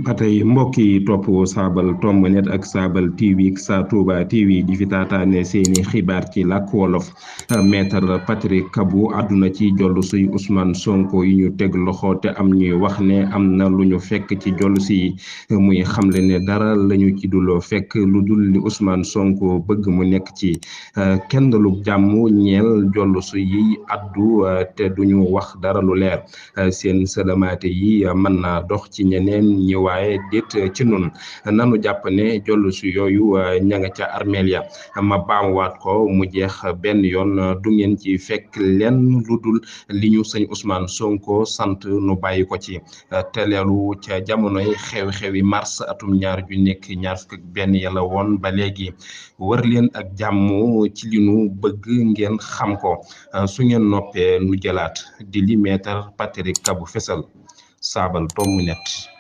ba tey mbokk yi topp saabal tomb net ak saabal TV sa Touba TV di fi taataane seeni xibaar ci làkk wolof maître Patrig Kabu àdduna ci jollusuy Usmaan Sonko yi ñu teg loxo te am ñuy wax ne am na lu ñu fekk ci jollusi yi muy xamle ne dara lañu ci dul fekk lu dul li Usmaan Sonko bëgg mu nekk ci kenn lu jàmm ñeel jollusu yi àddu te duñu wax dara lu leer seen sëlamaate yi mën naa dox ci ñeneen ñi waaye déet ci nun nanu jàpp ne jollusu yooyu ña nga ca armeel ya ma baamuwaat ko mu jeex benn yoon du ngeen ci fekk lenn lu dul li ñu sëñ Usmaan Sonko sant nu bàyyi ko ci teleelu ca jamonoy xew-xewi mars atum ñaar ju nekk ñaar fukk ak benn yàlla woon ba léegi wër leen ak jàmm ci li nu bëgg ngeen xam ko su ngeen noppee nu jëlaat di li maître Patrig Kabu fesal saabal tomb net